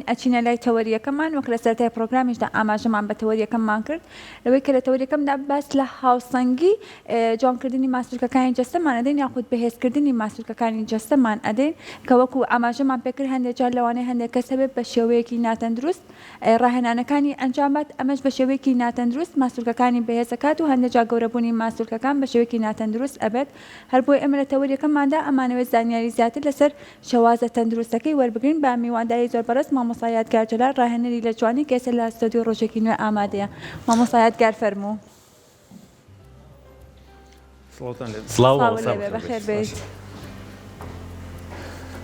ئەچینە لای تەوەریەکەمان وەک لە سەرەتای پڕۆگرامیشدا ئاماژەمان بە تەوەریەکەممان کرد لەوەی کە لە تەوەریەکەمدا باس لە هاوسەنگی جوانکردنی ماسولکەکانی جەستەمان ئەدەین یاخود بەهێزکردنی ماسولکەکانی جەستەمان ئەدەین کە وەکو ئاماژەمان پێکرد هەندێک جار لەوانەیە هەندێک کەس هەبێت بە شێوەیەکی ناتەندروست ڕاهێنانەکانی ئەنجام بات، ئەمەش بە شێوەیەکی ناتەندروست ماسولکەکانی بەهێز ئەکات و هەندێک جار گەورەبوونی ماسولکەکان بە شێوەیەکی ناتەندروست ئەبێت، هەر بۆیە ئێمە لە تەوەریەکەماندا ئەمانەوێت زانیاری زیاتر لەسەر شێوازە تەندروستەکەی وەربگرین بە میوانداری زۆر بەڕێز مامۆستا یادگار جەلال ڕاهێنەری لەشجوانی کە ئێستا لە ستۆدیۆی ڕۆژێکی نوێ ئامادەیە. مامۆستا یادگار فەرموو. سڵاوتان لێ سڵاو سڵاو مامۆستا لێ بێ بەخێر بەخێر بێیت. بێیت.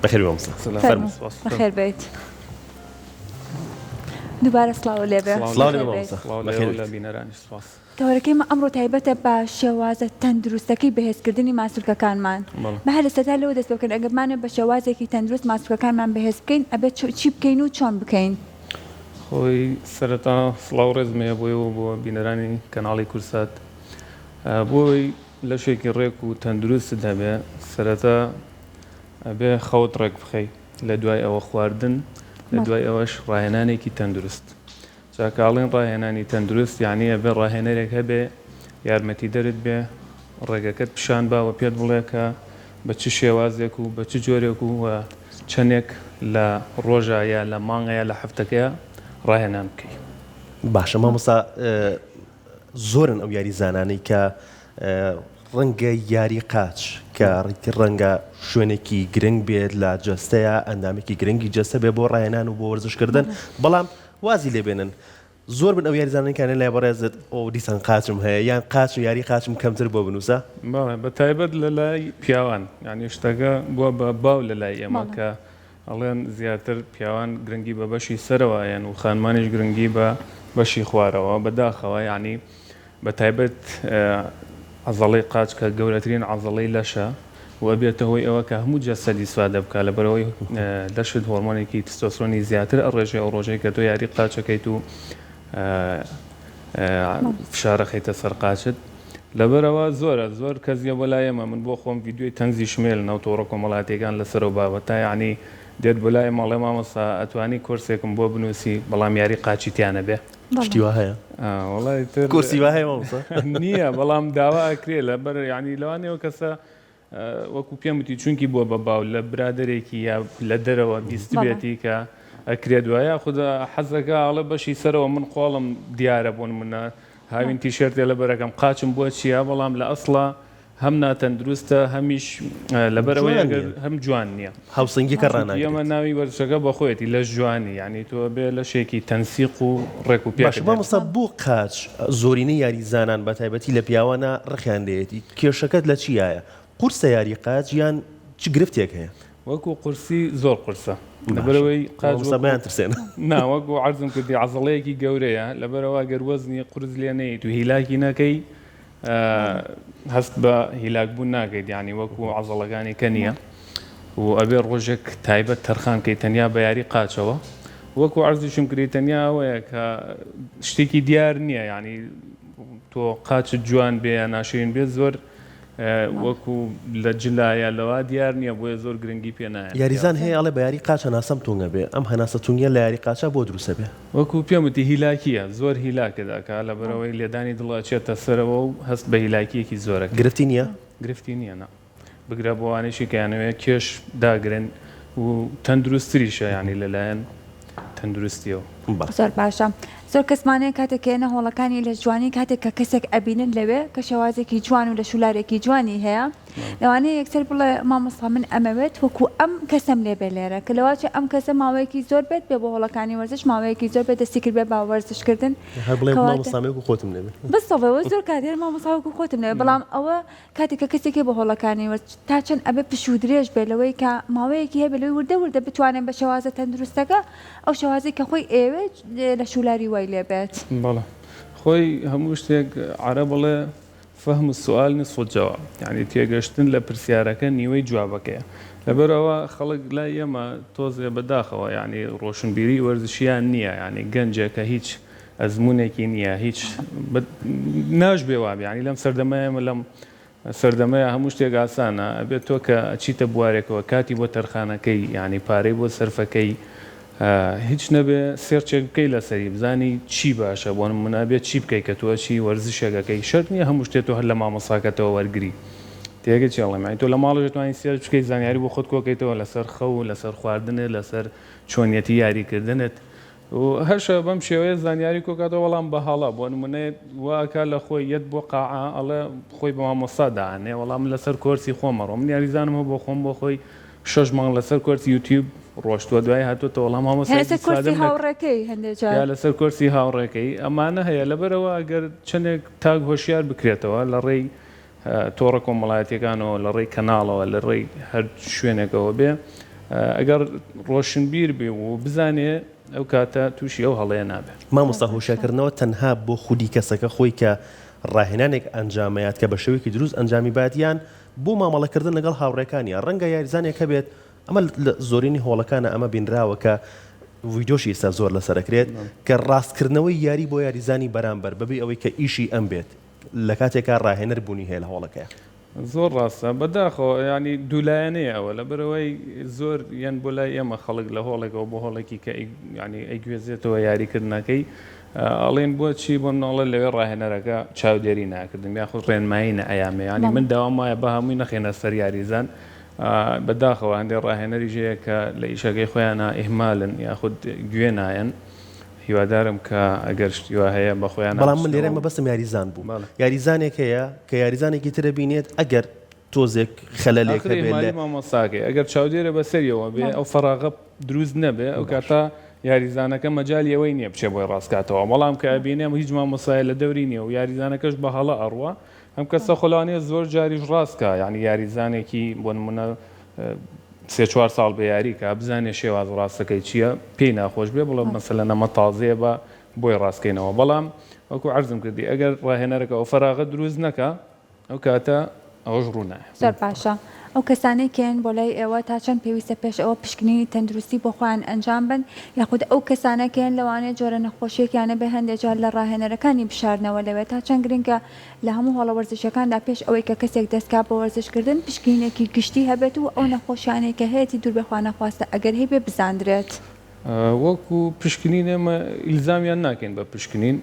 بەخێر بێی مامۆستا سلام فەرموو سپاس بەخێر بێیت. دووبارە سڵاو لێ بێ سڵاو لێ بەخێر بێ بێیت. مامۆستا سڵاو لێ بەخێر و لە بێیت. بینەرانیش سپاس. تەوەرەکەی مە ئەمڕۆ تایبەتە بە شێوازە تەندروستەکەی بەهێزکردنی ماسولکەکانمان. بەڵێ. با هەر لە سەرەتا لەوە دەست پێ بکەین ئەگەر بمانەوێت بە شێوازێکی تەندروست ماسولکەکانمان بەهێز بکەین ئەبێت چی بکەین و چۆن بکەین؟ خۆی سەرەتا سڵاو و ڕێزم هەیە بۆ ئێوە و بۆ بینەرانی کەناڵی کوردسات. بۆ ئەوەی لەشێکی ڕێک و تەندروستت هەبێ سەرەتا ئەبێ خەوت ڕێک بخەی لە دوای ئەوە خواردن لە دوای ئەوەش ڕاهێنانێکی تەندروست جا کە ئەڵێن ڕاهێنانی تەندروست یانی ئەبێ ڕاهێنەرێک هەبێ یارمەتیدەرت بێ ڕێگەکەت پیشان با و پێت بڵێ کە بە چ شێوازێک و بە چ جۆرێک و و چەنێک لە ڕۆژا یا لە مانگە یا لە هەفتەکەیا ڕاهێنان بکەی. باشە مامۆستا زۆرن ئەو یاریزانانەی کە ڕەنگە یاری قاچ کە ڕەنگە شوێنێکی گرنگ بێت لە جەستەیە ئەندامێکی گرنگی جەستە بێ بۆ ڕاهێنان و بۆ وەرزشکردن بەڵام وازی لێبێنن زۆر بن ئەو یاریزانانی کانە لای بەڕێزت ئۆ دیسان قاچم هەیە یان قاچ و یاری قاچم کەمتر بۆ بنووسە. بەڵێ بە تایبەت لە لای پیاوان یانی شتەکە بووە بە باو لە لای ئێمە کە ئەڵێن زیاتر پیاوان گرنگی بە بەشی سەرەوە ئەیەن و خانمانیش گرنگی بە بەشی خوارەوە بە داخەوە یانی بە تایبەت عەزەڵەی قاچ کە گەورەترین عەزەڵەی لەشە و ئەبێتە هۆی ئەوە کە هەموو جەستەت ئیسفادە بکا لەبەرئەوەی لەشت هۆرمۆنێکی تستۆسترۆنی زیاتر ئەڕێژێ ئەو ڕۆژەی کە تۆ یاری قاچەکەیت و فشار ئەخەیتە سەر قاچت لەبەرئەوە زۆرە زۆر کەس یە بۆ لای ئێمە من بۆ خۆم ڤیدیۆی تەنزیشم هەیە لەناو تۆڕە کۆمەڵاتیەکان لەسەر ئەو بابەتە یەعنی دێت بۆ لای ئێمە ئەڵێ مامۆستا ئەتوانی کۆرسێکم بۆ بنووسی بەڵام یاری قاچی تیا نەبێ؟ شتی وا هەیە؟ وەڵا ئیتر کۆرسی وا هەیە مامۆستا؟ نییە بەڵام داوا ئەکرێ لەبەر یەعنی لەوانەیە ئەو کەسە وەکو پێم وتی چونکی بووە بە باو لە برادەرێکی یا لە دەرەوە بیستبێتی کە ئەکرێت وایە یاخود حەزەکە ئەڵێ بەشی سەرەوە من قۆڵم دیارە بۆ نمونە هاوین تیشێرتێ لەبەرەکەم قاچم بۆ چییە بەڵام لە ئەسڵا هەم ناتەندروستە هەمیش لەبەرئەوەی جوان ئەگەر نییە. هەم جوان نییە هاوسەنگیەکە چونکی ڕاناگرێت. ئەمە ناوی وەرزشەکە بەخۆیەتی لەش جوانی یانی تۆ ئەبێ لەشێکی تەنسیق و ڕێک و باشە پێکت هەبێ. مامۆستا بۆ قاچ زۆرینەی یاریزانان بە تایبەتی لە پیاوانە ڕقیان لێیەتی کێشەکەت لە چیایە قورسە یاری قاچ یان چ گرفتێک هەیە؟ وەکو قورسی زۆر قورسە باشە لەبەرئەوەی قاچ مامۆستا وەکو مەیانترسێنە. نا وەکو عەرزم کردی عەزەڵەیەکی گەورەیە لەبەرئەوە گەر وەزنی قورس لێ نەیت و هیلاکی نەکەی هەست بە هیلاک بوون ناکەیت یانی وەکو عەزەڵەکانی کە نییە و ئەبێ ڕۆژێک تایبەت تەرخان کەی تەنیا بە یاری قاچەوە وەکو عەرزیشم کردی تەنیا ئەوەیە کە شتێکی دیار نییە یانی تۆ قاچت جوان بێ یا ناشرین بێت زۆر وەکو لە جلا یا لەوا دیار نییە بۆیە زۆر گرنگی پێ نایەن. یاریزان هەیە ئەڵێ بە یاری قاچ هەناسەم تونگ ئەبێ ئەم هەناسە تونگیە لە یاری قاچا بۆ دروست ئەبێ؟ وەکو پێم وتی هیلاکیە زۆر هیلاکت ئەکا لەبەرئەوەی لێدانی دڵ ئەچێتە سەرەوە و هەست بە هیلاکیەکی زۆر ئەکەی. گرفتی نییە؟ گرفتی نییە نا بگرە بۆ ئەوانەیشی کە ئەیانەوێ کێش داگرن و تەندروستتریشە یانی لەلایەن تەندروستیەوە. بەڵێ. زۆر باشە زۆر کەسمان هەیە کاتێک کە یەنە هۆڵەکانی لەشجوانی کاتێک کە کەسێک ئەبینن لەوێ کە شێوازێکی جوان و لەشولارێکی جوانی هەیە لەوانەیە یەکسەر بڵێ مامۆستا من ئەمەوێت وەکو ئەم کەسەم لێ بێ لێرە کە لەواچێ ئەم کەسە ماوەیەکی زۆر بێت بێ بۆ هۆڵەکانی وەرزش ماوەیەکی زۆر بێت دەستی کردبێ بە وەرزش کردن هەر بڵێ کەواتە مامۆستا من وەکو خۆتم لێ بێ. بسەڵێ وە زۆر کات هەر مامۆستا وەکو خۆتم لێ بێ بەڵام ئەوە کاتێک کە کەسێک بۆ هۆڵەکانی وەرزش تا چەند ئەبێ پشوو درێژ بێت لەوەی کە ماوەیەکی هەبێ لەوەی وردە وردە بتوانێت بە شێوازە تەندروستەکە ئەو شێوازەی کە خۆی ئەیەوێت لەشولاری وای لێ بێت. بەڵێ خۆی هەموو شتێک عەرەب ئەڵێ فهم السؤال نصف الجواب یانی تێگەشتن لە پرسیارەکە نیوەی جوابەکەیە لەبەرئەوە خەڵک لای ئێمە تۆزێ بەداخەوە یانی ڕۆشنبیری وەرزشیان نییە یانی گەنجێکە هیچ ئەزمونێکی نییە هیچ ناشبێ وابێ یانی لەم سەردەمە ئێمە لەم سەردەمەیە هەموو شتێک ئاسانە ئەبێت تۆ کە ئەچیتە بوارێکەوە کاتی بۆ تەرخانەکەی یانی پارەی بۆ سەرفەکەی. هیچ نەبێ search ێک بکەی لەسەری بزانی چی باشە بۆ نمونە ئەبێ چی بکەی کە تۆ ئەچی وەرزشێک ئەکەی شەرت نییە هەموو شتێ تۆ هەر لە مامۆستاکەتەوە وەرگری تێگەی چی ئەڵێم یانی تۆ لە ماڵیش ئەتوانی search بکەی زانیاری بۆ خۆت کۆکەیتەوە لەسەر خەو لەسەر خواردنت لەسەر چۆنیەتی یاریکردنت و هەشە بەم شێوەیە زانیاری کۆکاتەوە بەڵام بە هەڵە بۆ نمونە وا ئەکا لە خۆی یەت بۆ قاعە ئەڵێ خۆی بە مامۆستا دائەنێ وەڵا من لەسەر کۆرسی خۆم ئەڕۆم من یاریزانم هەبوو خۆم بۆ خۆی شەش مانگ لەسەر کۆرسی یوتیوب ڕۆشتووە دوای هاتووەتەوە وەڵا مامۆستا لەسەر کۆرسی ئیستفادەم نەکرد هاوڕێکەی هەندێ جار. یا لەسەر کۆرسی هاوڕێکەی ئەمانە هەیە لەبەرئەوە ئەگەر چەندێک تاک هۆشیار بکرێتەوە لە ڕێی تۆڕە کۆمەڵایەتیەکانەوە لە ڕێی کەناڵەوە لە ڕێی هەر شوێنێکەوە بێ ئەگەر ڕۆشنبیر بێ و بزانێ ئەو کاتە تووشی ئەو هەڵەیە نابێ. مامۆستا هۆشیارکردنەوە تەنها بۆ خودی کەسەکە خۆی کە ڕاهێنانێک ئەنجامەیات کە بە شێوەیەکی دروست ئەنجامی بات یان بۆ مامەڵەکردن لەگەڵ هاوڕێکانیا ڕەنگە یاریزانێک هەبێت ئەمە لە زۆرینی هۆڵەکانە ئەمە بینراوە کە ڤیدیۆشی ئێستا زۆر لەسەر ئەکرێت کە ڕاستکردنەوەی یاری بۆ یاریزانی بەرامبەر بەبێ ئەوەی کە ئیشی ئەم بێت لە کاتێکا ڕاهێنەر بوونی هەیە لە هۆڵەکەیا. زۆر ڕاستە بەداخەوە یانی دوولایەنەیە ئەوە لەبەرئەوەی زۆر یەن بۆ لای ئێمە خەڵک لە هۆڵێکەوە بۆ هۆڵێکی کە یانی ئەیگوێزێتەوە یاریکردنەکەی ئەڵێن بۆچی بۆ مناڵە لەوێ ڕاهێنەرەکە چاودێری ناکردم یاخود ڕێنمایی نەئەیامێ یانی من داوام وایە با هەمووی نەخەینە سەر یاریزان بەداخەوە هەندێک ڕاهێنەریش هەیە کە لە ئیشەکەی خۆیانە ئیهمالن یاخود گوێ نایەن هیوادارم کە ئەگەر شتی وا هەیە بە خۆیانا بەڵام من بچنەوە لێرە و. مەبەستم یاریزان بوو بەڵێ. یاریزانێک هەیە کە یاریزانێکی تر ئەبینێت ئەگەر تۆزێک خەلەلێک ئاخر هەبێت لە. ئیهمالی مامۆستاکەی ئەگەر چاودێرە بەسەریەوە بێ بەڵێ. ئەو فەراغە دروست نەبێ ئەو باش. کاتە یاریزانەکە مەجالی ئەوەی نیە بچێ بۆی ڕاست کاتەوە بەڵام کە ئەبینێ هیچ مامۆستایە لە دەوری نیە و یاریزانەکەش بە هەڵە ئەڕوا ئەم کەسە خۆ لەوانەیە زۆر جاریش ڕاست کا یانی یاریزانێکی بۆ نمونە سێ چوار ساڵ بێ یاری کا بزانێ شێواز ڕاستەکەی چییە پێی ناخۆش بێ بڵێ مەسەلەن ئەمە تازەیە با بۆی ڕاستکەینەوە بەڵام وەکو عەرزم کردی ئەگەر ڕاهێنەرەکە ئەو فەراغە دروست نەکا ئەو کاتە ئەوەش ڕوو نایە. زۆر باشە ئەو کەسانەی کێن بۆ لای ئێوە تا چەند پێویستە پێش ئەوە پشکنینی تەندروستی بۆ خۆیان ئەنجام بەن یاخود ئەو کەسانە کێن لەوانەیە جۆرە نەخۆشیەکیان هەبێ هەندێ جار لە ڕاهێنەرەکانی بشارنەوە لەوێ تا چەند گرنگە لە هەموو هۆڵە وەرزشیەکاندا پێش ئەوەی کە کەسێک دەست کا بە وەرزش کردن پشکنینێکی گشتی هەبێت و ئەو نەخۆشیانەی کە هەیەتی دوور بێ خوانەخواستە ئەگەر هەیبێ بزاندرێت. وەکو پشکنین ئێمە ئیلزامیان ناکەین بە پشکنین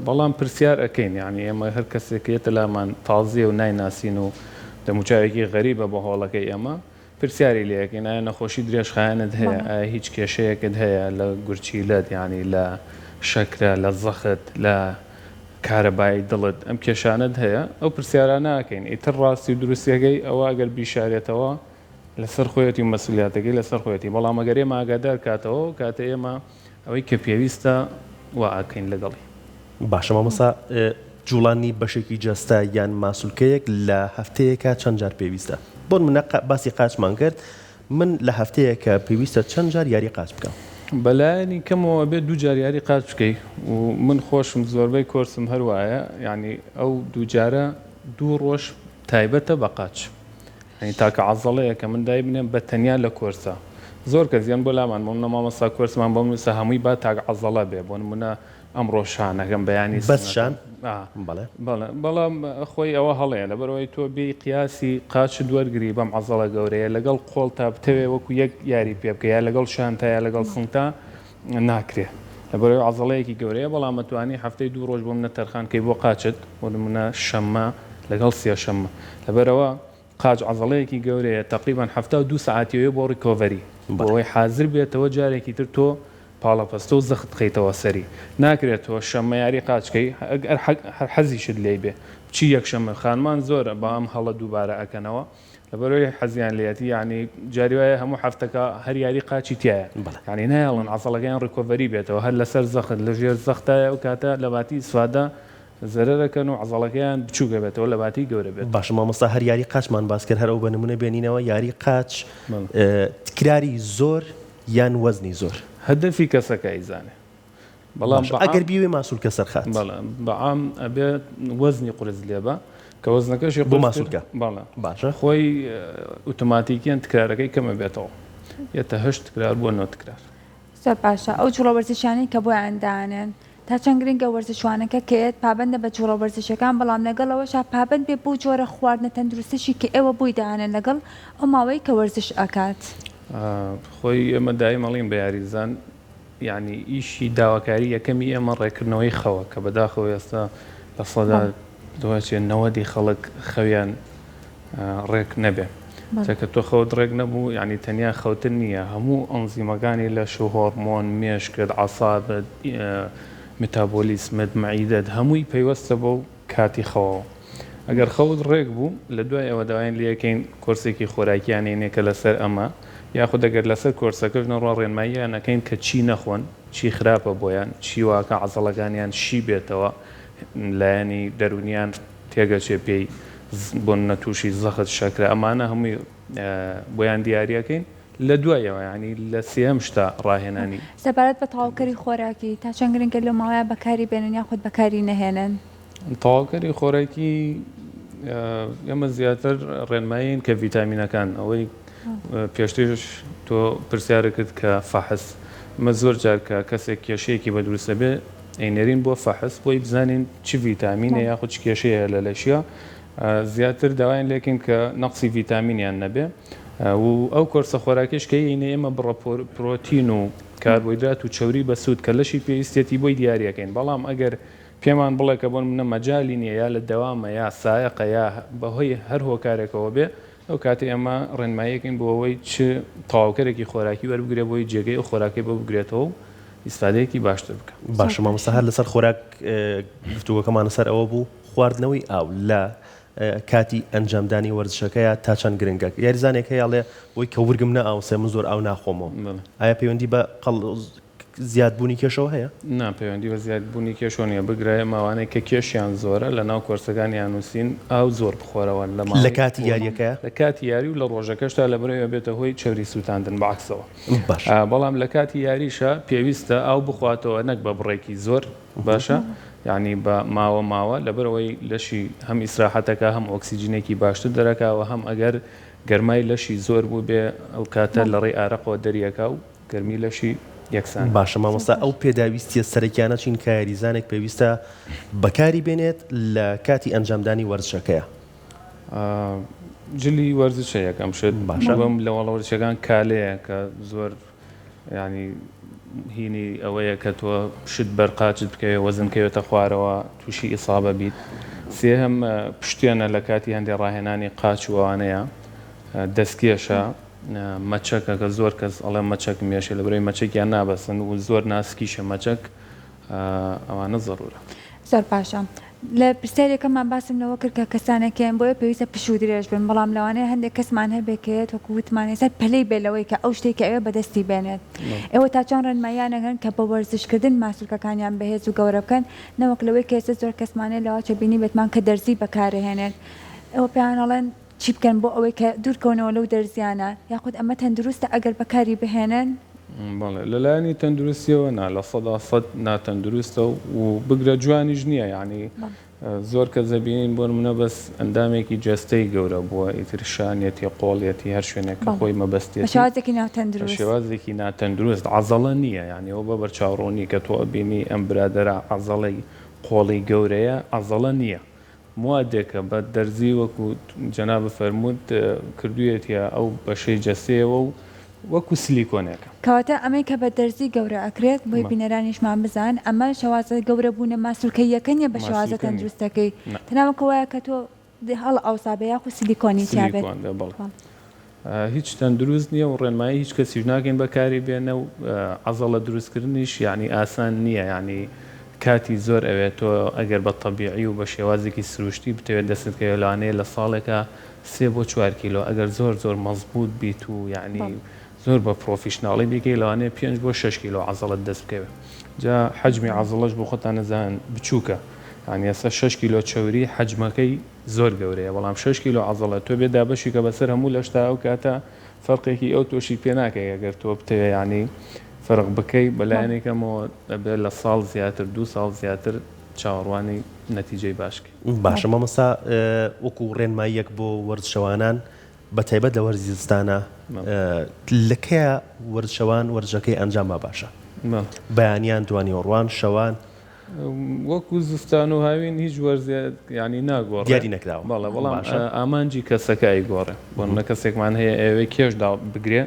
بەڵام پرسیار ئەکەین یانی ئێمە هەر کەسێک کە یەتە لامان تازیە و نایناسین و دەموچاوێکی غەریبە بۆ هۆڵەکەی ئێمە پرسیاری لێ ئەکەین ئایا نەخۆشی درێژخایەنت هەیە ئایا هیچ کێشەیەکت هەیە لە گورچیلەت یانی لە شەکرە لە زەخت لە کارەبای دڵت ئەم کێشانەت هەیە ئەو پرسیارانە ئەکەین ئیتر ڕاستی و دروستیەکەی ئەوە ئەگەر بیشارێتەوە لەسەر خۆیەتی و مەسئولیاتەکەی لەسەر خۆیەتی بەڵام ئەگەر ئێمە ئاگادار کاتەوە ئەو کاتە ئێمە ئەوەی کە پێویستە وا ئەکەین لەگەڵی. باشە مامۆستا جوڵانی بەشێکی جەستە یان ماسولکەیەک لە هەفتەیەکا چەند جار پێویستە؟ بۆ نمونە باسی قاچمان کرد من لە هەفتەیەکا پێویستە چەند جار یاری قاچ بکەم؟ بەلایەنی کەمەوە ئەبێت دووجار یاری قاچ بکەی و من خۆشم زۆربەی کۆرسم هەر وایە یانی ئەو دووجارە دوو ڕۆژ تایبەتە بە قاچ یانی تاکە عەزەڵەیە کە من دایبنێم بە تەنیا لە کۆرسە زۆر کەس یەن بۆ لامان بۆ منە مامۆستا کۆرسمان بۆم نووسە هەمووی با تاک عەزەڵە بێ بۆ نمونە ئەمڕۆ شانەکەم بەیانی بەس شان سنگەکەم ئا بەڵێ. بەڵێ بەڵام خۆی ئەوە هەڵەیە لەبەرئەوەی تۆ بێی قیاسی قاچت وەرگری بەم عەزەڵە گەورەیە لەگەڵ قۆڵتا بتەوێ وەکو یەک یاری پێ بکەی یا لەگەڵ شانتا یا لەگەڵ سنگتا ناکرێ لەبەرئەوەی عەزەڵەیەکی گەورەیە بەڵام ئەتوانی هەفتەی دوو ڕۆژ بۆ منە تەرخان کەی بۆ قاچت بۆ نمونە شەممە لەگەڵ سێشەممە لەبەرئەوە قاچ عەزەڵەیەکی گەورەیە تەقریبەن 72 سەعاتی ئەوێ بۆ recovery بۆ ئەوەی حازر بێتەوە جارێکی تر تۆ پاڵەپەستۆ و زەخت بخەیتەوە سەری ناکرێت تۆ شەممە یاری قاچ کەی ئەگەر هەر حەزیشت لێی بێ بچی یەکشەممە خانمان زۆرە بە ئەم هەڵە دووبارە ئەکەنەوە لەبەرئەوەی حەزیان لێیەتی یانی جاری وایە هەموو هەفتەکە هەر یاری قاچی تیایە یانی نایەڵن عەزەڵەکەیان recovery بێتەوە هەر لەسەر زەخت لەژێر زەختایە ئەو کاتە لەباتی ئیسفادە زەرەرەکەن و عەزەڵەکەیان بچووک ئەبێتەوە لەباتی گەورە بێتەوە. باشە مامۆستا هەر یاری قاچمان باس کرد هەر ئەو بە نمونە بێنینەوە یاری قاچ تکراری زۆر یان وەزنی زۆر؟ هەدەفی کەسەکە ئەیزانێ بەڵام باشە ئەگەر بیەوێ ماسولکە سەرخات؟ بەڵێ بە عام ئەبێ وەزنی قورس لێبا کە وەزنەکەشی بۆ قورس کرد ماسولکە بەڵێ باشە. خۆی ئوتوماتیکیەن تکرارەکەی کەم ئەبێتەوە یەتە هەشت تکرار بۆ نۆ تکرار. زۆر باشە ئەو جوڵە وەرزشیانەی کە بۆیان دانێن تا چەند گرنگە وەرزشوانەکە کە یەت پابەندە بە جوڵە وەرزشیەکان بەڵام لەگەڵ ئەوەشا پابەند بێ بەو جۆرە خواردنە تەندروستەشی کە ئێوە بۆی دانێن لەگەڵ ئەو ماوەی کە وەرزش ئەکات. خۆی ئێمە دایم ئەڵێین بە یاریزان یانی ئیشی داواکاری یەکەمی ئێمە ڕێککردنەوەی خەوە کە بەداخەوە ئێستا لە سەدا دواچێ نەوەدی خەڵک خەویان ڕێک نەبێ جا کە تۆ خەوت ڕێک نەبوو یانی تەنیا خەوتن نییە هەموو ئەنزیمەکانی لەش و هۆڕمۆن مێشکت عەسابت متابۆلیسمت مەعیدەت هەمووی پەیوەستە بەو کاتی خەوەوە ئەگەر خەوت ڕێک بوو لە دوای ئەوە داوایان لێکەین کۆرسێکی خۆراکیان ێنێ کە لەسەر ئەمە یاخود ئەگەر لەسەر کۆرسەکەش نەڕوا ڕێنماییان ئەکەین کە چی نەخۆن چی خراپە بۆیان چی واکە عەزەڵەکانیان شی بێتەوە لایەنی دەرونیان تێگەچێ پێی بۆنمونە توشی زەخت شەکرە ئەمانە هەمووی بۆیان دیاریەکەین لە دوایەوە یانی لە سێیەم شتا ڕاهێنانی. سەبارەت بە تەواوکەری خۆراکی تا چەند گرنگە لەو ماوەیە بەکاری بێنن یاخود بەکاری نەهێنن؟ تەواوکەری خۆراکی ئێمە زیاتر ڕێنمایین کە ڤیتامینەکان ئەوەی پێشتریش تۆ پرسیارت کرد کە فەحس ئمە زۆر جار کە کەسێک کێشەیەکی بە دروست ئەبێ ئەینێرین بۆ فەحس بۆی بزانین چ ڤیتامینە یاخود چ کێشەیە لە لەشیا زیاتر داوایان لێکەین کە نەقسی ڤیتامینیان نەبێ و ئەو کۆرسە خۆراکیش کە یینە ئێمە بڕە پرۆتین و کاربۆیدرات و چەوری بەسوود کە لەشی پێویستێتی بۆی دیاریەکەین بەڵام ئەگەر پێمان بڵێ کە بۆ نمونە مەجالی نیە یا لە دەوامە یا سایەقە یا بەهۆی هەر هۆکارێکەوە بێ ئەو کاتەی ئێمە ڕێنماییەکەین بۆ ئەوەی چ تەواوکەرێکی خۆراکی وەربگرێ بۆی جێگەی ئەو خۆراکەی بۆ بگرێتەوە و ئیسفادەیەکی باشتر بکا. باشە مامۆستا هەر لەسەر خۆراک گفتوگۆکەمان لەسەر ئەوە بوو خواردنەوەی ئاو لە کاتی ئەنجامدانی وەرزشەکەیا تا چەند گرنگە یاریزانێک هەیە ئەڵێ بۆی کە ورگم نەئاوسێ من زۆر ئاو ناخۆمەوە ئایا پەیوەندی بە قەڵ زیادبوونی کێشەوە هەیە؟ نا پەیوەندی بە زیادبوونی کێشەوە نییە، بگرە ئێمە ئەوانەی کە کێشیان زۆرە لەناو کۆرسەکانیان نووسین ئاو زۆر بخۆرەوە لە ماوەی لە کاتی یارییەکەیا؟ لە کاتی یاری و لە ڕۆژەکەشدا لەبەرئەوەی ئەبێتە هۆی چەوری سووتاندن بە عەکسەوە. باشە. بەڵام لە کاتی یاریشا پێویستە ئاو بخواتەوە نەک بە بڕێکی زۆر باشە یانی بە ماوە ماوە لەبەرئەوەی لەشی هەم ئیسراحەت ئەکا هەم ئۆکسجینێکی باشتر دەرەکا و هەم ئەگەر گەرمای لەشی زۆر بووبێ ئەو کاتە لەڕێی ئارەقەوە دەریەکا و گەرمی لەشی یەکسانە. باشە مامۆستا ئەو پێداویستیە سەرەکیانە چین کە یاریزانێک پێویستە بەکاری بێنێت لە کاتی ئەنجامدانی وەرزشەکەیا؟ جلی وەرزشە یەکەم شت باشە. دووەم لە وەڵە وەرزشەکان کالەیە کە زۆر یانی هینی ئەوەیە کە تۆ شت بەر قاچت بکەوێ وەزن کەوێتە خوارەوە تووشی ئیسابە بیت. سێهەم پشتێنە لە کاتی هەندێ ڕاهێنانی قاچ و ئەوانەیە دەستکێشە. مەچەکە کە زۆر کەس ئەڵێ مەچەکم یەشێ لەبەرئەوەی مەچەکیان نابەستن و زۆر ناسکیشە مەچەک ئەوانە زەرورە. زۆر باشە لە پرسیارێکەمان باسم لەوە کرد کە کەسانێک هەن بۆیە پێویستە پشوو درێژ بن بەڵام لەوانەیە هەندێک کەسمان هەبێ کە یەت وەکو وتمان ئێستا پەلەی بێ لەوەی کە ئەو شتەی کە ئەوێ بەدەستی بێنێت ئێوە تا چەند ڕێنماییان ئەکەن کە بە وەرزشکردن ماسولکەکانیان بەهێز و گەورە بکەن نەوەک لەوەی کە ئێستا زۆر کەسمان هەیە لەواچە بینیبێتمان کە دەرزی بەکارئەهێنێت ئێوە پێیان ئەڵێن چی بکەن بۆ ئەوەی کە دوورکەونەوە لەو دەرزیانە یاخود ئەمە تەندروستە ئەگەر بەکاری بهێنن؟ بەڵێ لەلایەنی تەندروستیەوە نا 100% ناتەندروستە و بگرە جوانیش نییە یعنی زۆر کەس دەبینین بۆ نمونە بەس ئەندامێکی جەستەی گەورە بووە ئیتر شانیەتی قۆڵیەتی هەر شوێنێک کە خۆی مەبەستێتی بە شێوازێکی ناتەندروست بە شێوازێکی ناتەندروست عەزەڵە نییە یعنی ئەوە بە بەرچاوڕوونی کە تۆ ئەبینی ئەم برادەرە عەزەڵەی قۆڵی گەورەیە عەزەڵە نییە موادێکە بە دەرزی وەکو جەنابت فەرمووت کردوویەتیە ئەو بەشەی جەستەیەوە و وەکو سلیکۆنێکە. کەواتە ئەمەی کە بە دەرزی گەورە ئەکرێت بۆی بینەرانیشمان بزان ئەمە شێوازە گەورە بوونە ماسولکەییەکە نیە بە شێوازە ماسولکە نیە تەندروستەکەی نا. تەنها وەکو وایە کە تۆ هەڵئاوسابێ یاخود سلیکۆنی تیا بێت. سلیکۆن بێ بەڵێ. هیچ تەندروست نیە و ڕێنمایی هیچ کەسیش ناکەین بەکاری بێنە و عەزەڵە دروستکردنیش یانی ئاسان نیە یانی کاتی زۆر ئەوێت تۆ ئەگەر بە تەبیعی و بە شێوازێکی سروشتی بتەوێت دەستت کەوێت لەوانەیە لە ساڵێکا سێ بۆ چوار کیلۆ ئەگەر زۆر زۆر مەزبوت بیت و یانی زۆر بە پرۆفیشناڵی بیکەی لەوانەیە پێنج بۆ شەش کیلۆ عەزەڵەت دەست بکەوێت جا حەجمی عەزەڵەش بۆ خۆتان ئەزانن بچووکە یانی ئێستا شەش کیلۆ چەوری حەجمەکەی زۆر گەورەیە بەڵام شەش کیلۆ عەزەڵە تۆ بێ دابەشی کە بەسەر هەموو لەشتا ئەو کاتە فەرقێکی ئەو تۆشی پێ ناکەی ئەگەر تۆ بتەوێ یانی فەرق بکەی بە لایەنی کەمەوە ئەبێ لە ساڵ زیاتر دوو ساڵ زیاتر چاوەڕوانی نەتیجەی باش کەی. باشە مامۆستا وەکو ڕێنماییەک بۆ وەرزشەوانان بە تایبەت لە وەرزی زستانە لە کەیا وەرزشەوان وەرزشەکەی ئەنجام با باشە بەیانیان دوانیوەڕوان شەوان؟ وەکو زستان و هاوین هیچ وەرزێک یانی ناگۆڕێ. دیاری نەکراوە. بەڵێ بەڵام ئامانجی کەسەکە ئەیگۆڕێ. بۆ نمونە کەسێکمان هەیە ئەیەوێ کێش دابگرێ.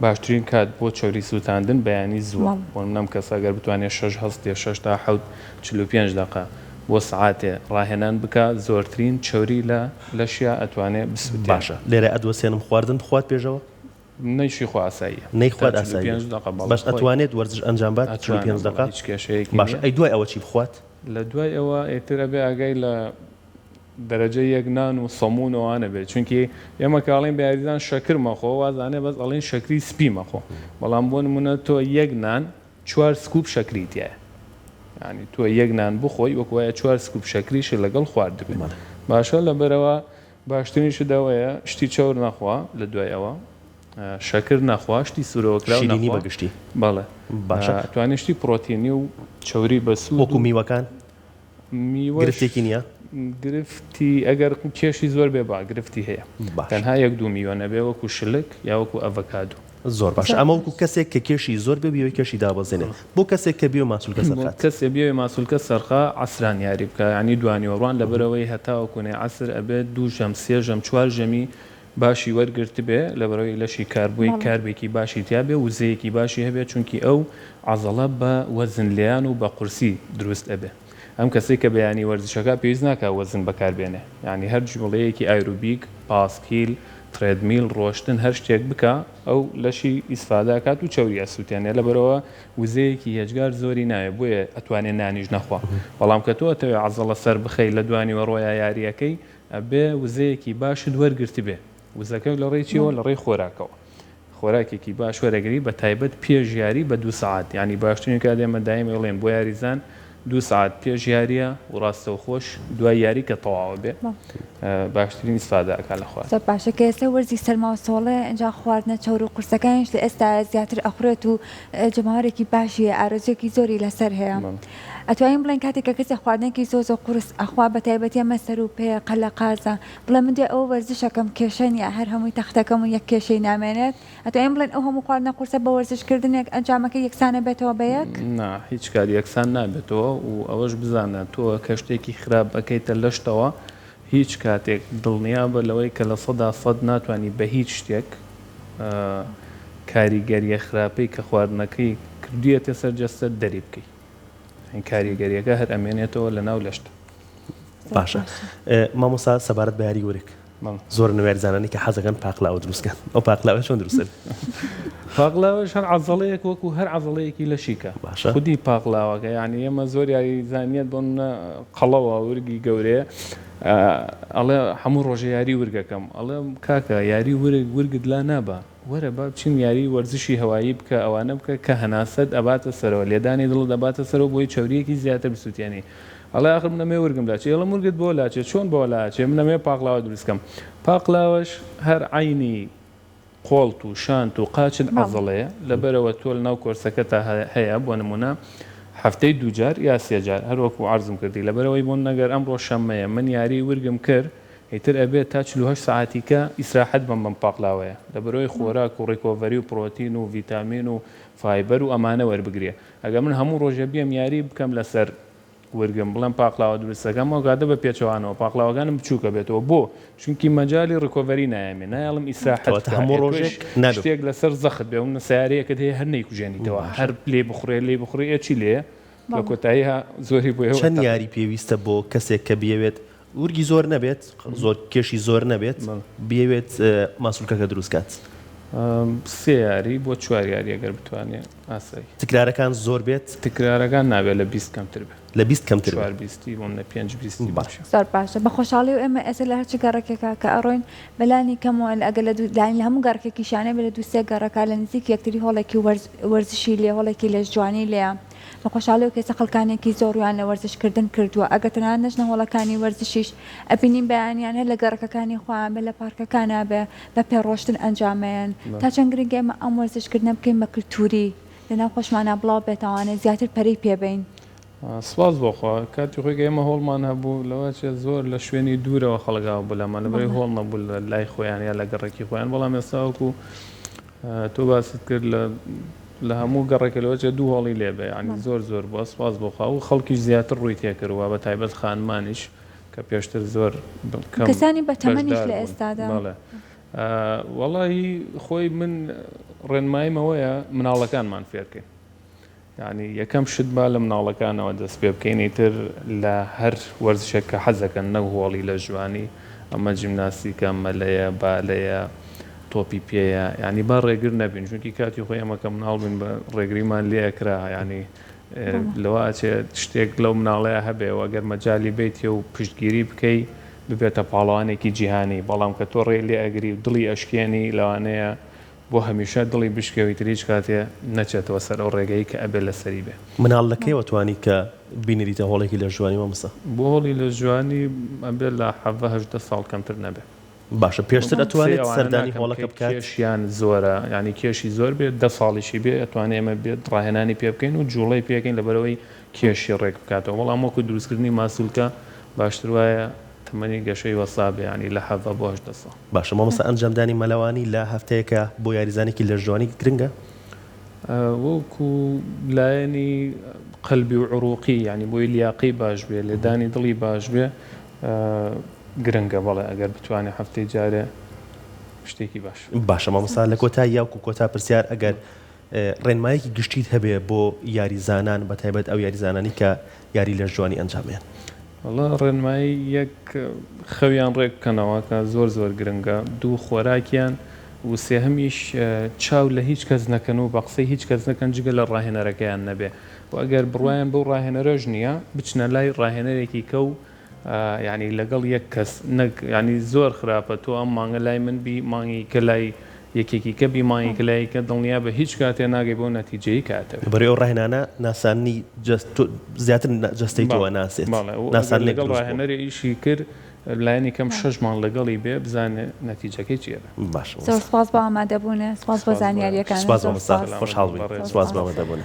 باشترین کات بۆ چەوری سووتاندن بەیانی زووە. بۆ نمونە ئەم کەسە گەر بتوانێ شەش هەستێ شەش تا حەوت 45 دەقە بۆ سەعاتێ ڕاهێنان بکا زۆرترین چەوری لە لەشیا ئەتوانێ بسوتێنێ. باشە لێرە ئەدوەسێنم خواردن بخوات پێشەوە؟ نەیشی خوا ئاساییە. نەیخوات تا چل و ئاساییە پێنج دەقە بەڵێ باش خۆی. ئەتوانێت وەرزش ئەنجام بات چل و ئەتوانێ پێنج بەڵێ دەقە؟ هیچ کێشەیەکی باشە نیە. ئەی دوای ئەوە چی بخوات؟ لە دوای ئەوە ئیتر ئەبێ ئاگای لە دەرەجە یەک نان و سەموون و ئەوانە بێت چونکی ئێمە کە ئەڵێین بە یاریزان شەکر مەخۆ وازانێ بەس ئەڵێین شەکری سپی مەخۆ بەڵام بۆ نمونە تۆ یەک نان چوار scoop شەکری تیایە یانی تۆ یەک نان بخۆی وەکو وایە چوار scoop شەکریشت لەگەڵ خواردبێ باشە لەبەرەوە باشترین شت ئەوەیە شتی چەور نەخوا لە دوای ئەوە شەکر نەخوا شتی سورەوەکراو شیرینی نەخوا بە گشتی بەڵێ باشە توانێ شتی پرۆتینی و چەوری بەسوود وەکو و میوەکان میوەش گرفتێکی نییە؟ گرفتی ئەگەر کێشی زۆر بێ با گرفتی هەیە باشە. تەنها یەک دوو میوە نەبێ وەکو شلک یا وەکو ئەڤەکادۆ. زۆر باشە زۆر ئەمە وەکو باش. کەسێک کە کێشی زۆر بێ بیەوێ کێشی دابەزێنێ بۆ کەسێک کە بیەوێ ماسولکە بۆ سەرخات؟ کەسێ بیەوێ ماسولکە سەرخا عەسران یاری بکا یانی دوانیوەڕوان لەبەرئەوەی هەتاوەکو نێ عەسر ئەبێ دوو ژەم سێ ژەم چوار ژەمی باشی وەرگرتبێ لەبەرئەوەی لەشی کاربووی بەڵێ. کاربێکی باشی تیابێ وزەیەکی باشی هەبێ چونکی ئەو عەزەڵە بە وەزن لێیان و بە قورسی دروست ئەبێ. ئەم کەسەی کە بەیانی وەرزشەکا پێویست ناکا وەزن بەکار بێنێ یانی هەر جوڵەیەکی ئایرۆبیک، پاسکیل، treadmill، ڕۆشتن هەر شتێک بکا ئەو لەشی ئیسفادە ئەکات و چەوری ئەسوتێنێ لەبەرئەوە وزەیەکی هێجگار زۆری ناوێ بۆیە ئەتوانێ نانیش نەخوا بەڵام کە تۆ ئەتەوێ عەزەڵە سەر بخەی لە دوانیوەڕۆیا یاریەکەی ئەبێ وزەیەکی باشت وەرگرتبێ وزەکە لەڕێی چیەوە لەڕێی خۆراکەوە خۆراکێکی باش وەرەگری بە تایبەت پێش یاری بە دوو سەعات یانی باشترین کات ئێمە دایم ئەیڵێن بۆ یاریزان دوو سەعات پێش یاریە و ڕاستەوخۆش دوای یاری کە تەواوە بێ باشترین ئیسفادە ئەکا لە خواردن. زۆر باشە کە ئێستا وەرزی سەرما و سۆڵەیە ئینجا خواردنە چەور و قورسەکانیش لە ئێستایا زیاتر ئەخورێت و جەماوەرێکی باشی هەیە ئارەزوویەکی زۆری لەسەر هەیە ئەتوانین بڵێین کاتێک کە کەسێک خواردنێکی زۆر زۆر قورس ئەخوا بە تایبەتی ئەمە سەر و پێ قەلەقازە بڵێ من دوای ئەوە وەرزش ئەکەم کێشە نیە هەر هەمووی تەختەکەم و یەک کێشەی نامێنێت ئەتوانین بڵێین ئەو هەموو خواردنە قورسە بە وەرزش کردنێک ئەنجامەکەی یەکسان ئەبێتەوە بە یەک؟ نا هیچ کات یەکسان نابێتەوە و ئەوەش بزانە تۆ کە شتێکی خراپ ئەکەیتە لەشتەوە هیچ کاتێک دڵنیابە لەوەی کە 100% ناتوانی بە هیچ شتێک کاریگەریە خراپەی کە خواردنەکەی کردویەتە سەر جەستەت دەری بکەی کاریگەریەکە هەر ئەمێنێتەوە لەناو لەشتا. باشە مامۆستا سەبارەت بە یاری ورگ زۆرن لەو یاریزانانەی کە حەزەکەن پاقلاوە دروست کەن ئەو پاقلاوە چۆن دروست دەبێت؟ پاقلاوەش هەر عەزەڵەیەک وەکو هەر عەزەڵەیەکی لەشیکە باشە خودی پاقلاوەکە یعنی ئێمە زۆر یاریزانیت بۆ نمونە قەڵەوە ورگی گەورەیە ئەڵێ هەموو ڕۆژە یاری ورگەکەم ئەڵێم کاکە یاری ورگ ورگت لا نابا وەرە با بچین یاری وەرزشی هەوایی بکە ئەوانە بکە کە هەناسەت ئەباتە سەرەوە لێدانی دڵت ئەباتە سەرەوە بۆی چەوریەکی زیاتر بسوتێنی ئەڵێ ئاخر من ئەمەوێ ورگم لاچێ ئەڵێم ورگت بۆ لاچێ چۆن بۆ لاچێ من ئەمەوێ پاقلاوە دروست کەم پاقلاوەش هەر عەینی قۆڵت و شانت و قاچت عەزەڵەیە لەبەرئەوە تۆ لەناو کۆرسەکەتا هەیە بۆ نمونە هەفتەی دووجار یا سێجار هەر وەکو عەرزم کردی لەبەرئەوەی بۆ نەگەر ئەمڕۆ شەممەیە من یاری ورگم کرد ئیتر ئەبێت تا 48 سەعاتی کە ئیسراحەت بەم بەم پاقلاوەیە لەبەرئەوەی خۆراک و recovery و پرۆتین و ڤیتامین و فایبەر و ئەمانە وەربگرێ ئەگەر من هەموو ڕۆژێ بێم یاری بکەم لەسەر ورگم بڵێم پاقلاوە دروست ئەکەم ئەو کاتە بە پێچەوانەوە پاقلاوەکانم بچووک ئەبێتەوە بۆ؟ چونکی مەجالی recovery نایەمێ نایەڵم ئیسراحەت کەواتە بکا هەموو ئێ تۆش ڕۆژێک نابێ شتێک لەسەر زەخت بێ و سەیارەیەکت هەیە هەر نەیکوژێنیتەوە باشە هەر لێی بخوڕێ لێی بخوڕێ ئێ چی لێیە لە بەڵێ. کۆتاییا زۆری بۆ ئێوە چەند تەق یاری پێویستە بۆ کەسێک کە بیەوێت ورگی زۆر نەبێت زۆر کێشی زۆر نەبێت بیەوێت ماسولکەکە دروست کات؟ سێ یاری بۆ چوار یاری ئەگەر بتوانێ ئاسایی. تکرارەکان زۆر بێت؟ تکرارەکان نابێت لە 20 کەمتر بێت. لە 20 کەمتر بێت. چوار بیستی بۆ منە پێنج بیستی باش. باشە. زۆر باشە بە خۆشحاڵی و ئێمە ئێستا لە هەرچ گەڕەکێکا کە ئەڕۆین بەلانی کەمەوە ئەگەر لە دوو لانی لە هەموو گەڕەکێکیشا نەبێ لە دوو سێ گەڕەکا لە نزیک یەکتری هۆڵێکی وەرز وەرزشی لێ هۆڵێکی لەشجوانی لێیە بە خۆشحاڵیەوە کە ئێستا خەڵکانێکی زۆر ڕوویان لە وەرزش کردن کردووە ئەگەر تەنانەت نەچنە هۆڵەکانی وەرزشیش ئەبینین بەیانیان هەر لە گەڕەکەکانی خۆیان بێ لە پارکەکانا بێ بە پێ ڕۆشتن ئەنجامەیەن تا چەند گرنگە ئێمە ئەم وەرزش کردنە بکەین بە کلتوری لەناو خۆشمانا بڵاو بێتەوانێ زیاتر پەرەی پێ بەین. سپاس بۆ خوا کاتی خۆی کە ئێمە هۆڵمان هەبوو لەوەچێ زۆر لە شوێنی دوورەوە خەڵک هاو بوو لامان لەبەرەی هۆڵ نەبوو لە لای خۆیان یا لە گەڕەکی خۆیان بەڵام ئێستا وەکو تۆ باست کرد لە لە هەموو گەڕەکە لەوەچێ دوو هۆڵی لێبێ یانی زۆر زۆر بووە سپاس بۆ خوا و خەڵکیش زیاتر ڕووی تێکردووە بە تایبەت خانمانیش کە پێشتر زۆر کەم کەسانی بەتەمەنیش بەشدار لە بوون ئێستادا. بەڵێ. وەڵاهی خۆی من ڕێنماییم ئەوەیە مناڵەکانمان فێرکەین یعنی یەکەم شت با لە مناڵەکانەوە دەست پێ بکەین ئیتر لە هەر وەرزشێک کە حەزەکەن نەک هۆڵی لە ژوانی ئەمە جیمناستیکە مەلەیە بالەیە تۆپی پێیە یعنی با ڕێگر نەبین چونکی کاتی خۆی ئەمە کە مناڵ بین بە ڕێگریمان لێ ئەکرا یعنی لەوە ئەچێ شتێک لەو مناڵەیا هەبێ و ئەگەر مەجالی بەیتێ و پشتگیری بکەی ببێتە پاڵەوانێکی جیهانی بەڵام کە تۆ ڕێی لێ ئەگری و دڵی ئەشکێنی لەوانەیە بۆ هەمیشە دڵی بشکێ و ئیتر هیچ کاتێ نەچێتەوە سەر ئەو ڕێگەی کە ئەبێ لەسەری بێ. مناڵ لە کەیەوە توانی کە بینریتە هۆڵێکی لەشجوانی مامۆستا؟ بۆ هۆڵی لەشجوانی ئەبێ لە حەڤە هەژدە ساڵ کەمتر نەبێ. باشە پێشتر ئەتوانێت سەردانی هۆڵەکە بکات؟ کێشیان زۆرە یانی کێشی زۆر بێت دە ساڵیشی بێ ئەتوانێ ئێمە بێت ڕاهێنانی پێ بکەین و جوڵەی پێ بکەین لەبەرئەوەی کێشی ڕێک بکاتەوە بەڵام وەکو دروستکردنی ماسولکە باشتر وایە تەمەنی گەشەی وەستا بێ یانی لە 17 بۆ 18 ساڵ. باشە مامۆستا ئەنجامدانی مەلەوانی لە هەفتەیەکە بۆ یاریزانێکی لەشجوانی گرنگە؟ وەکو لایەنی قەلبی و عروقی یانی بۆی لیاقەی باش بێ لێدانی دڵی باش بێ گرنگە بەڵێ ئەگەر بتوانێ هەفتەی جارێ شتێکی باش. باشە مامۆستا لە کۆتایی یاوکو کۆتا پرسیار ئەگەر ڕێنمایەکی گشتیت هەبێ بۆ یاریزانان بە تایبەت ئەو یاریزانانی کە یاری لەشجوانی ئەنجامێن. وەڵا ڕێنمایی یەک خەویان ڕێک بکەنەوە کە زۆر زۆر گرنگە دوو خۆراکیان و سێهەمیش چاو لە هیچ کەس نەکەن و بە قسەی هیچ کەس نەکەن جگە لە ڕاهێنەرەکەیان نەبێ و ئەگەر بڕوایان بەو ڕاهێنەرەش نییە بچنە لای ڕاهێنەرێکی کە و یانی لەگەڵ یەک کەس نەک یانی زۆر خراپە تۆ ئەم مانگە لای من بی مانگی کە لای یەکێکی کە بی مانگی کە لای کە دڵنیا بە هیچ کاتێ ناگەی بەو نەتیجەی کە ئەتەوێ. بەرەی ئەو ڕاهێنانە ناساندنی جەست تۆ زیاتر جەستەی تۆ ئەناسێت بەڵێ و ئەگەر ناساندنێک لەگەڵ دروست بووە. ڕاهێنەرێ ئیشی کرد لایەنی کەم شەش مانگ لەگەڵی بێ بزانێ نەتیجەکەی چی ئەبێ. باشە زۆر مامۆستا. سوپاس بۆ ئامادەبوونت سوپاس بۆ سوپاس بۆ ئێوەش. زانیاریەکانت سوپاس زۆر مامۆستا سوپاس. خۆشحاڵ سەلامەت بووین بن بەڕێز سوپاس بن. بۆ ئامادەبوونت.